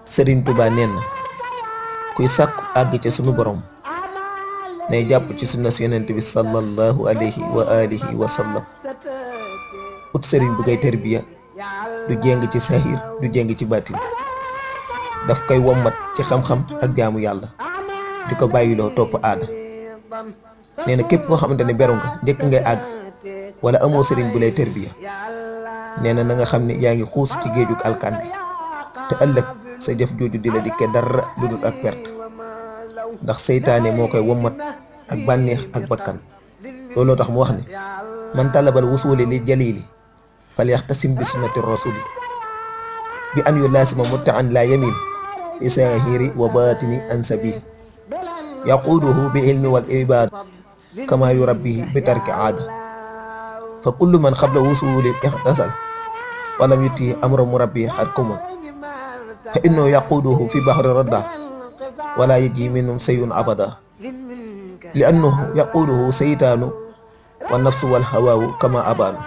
Sëriñ Tuubaa nee na kuy sàkku àgg ci sunu borom nay jàpp ci sunna si yonent bi sallallahu alayhi wa alihi wa sallam. ut sëriñ bu ngay tarbiya du jéng ci sahir du jéng ci baatin, daf koy wommat ci xam-xam ak jaamu yàlla di ko bàyyiloo topp aada. nee na képp koo xamante ne beru nga njëkk ngay àgg wala amoo sëriñ bu lay tarbiya, nee na nga xam ne yaa ngi xuus ci géejug alkande te ëllëg sa jëf jooju di la dikke dara lu dul ak perte, ndax seytaane moo koy wommat ak bànneex ak bakkan. looloo tax mu wax ne man talabal wusuli li jalili falyaxtasim bi sunnati rasuli bi an yu laasima muttaan la yamin fi sahiri wa batini an sabil yaquuduhu bi ilmi wal ibad kama yurabbihi bi tarki aada fa kullu man xabla wusuli ixtasal walam yutti amra murabbi xat kumul fa innahu yaquuduhu fi bahri radda wala yaji minhum sayun abada li annahu yaquuduhu seytaanu wa nafsu wal hawaawu kama abaanu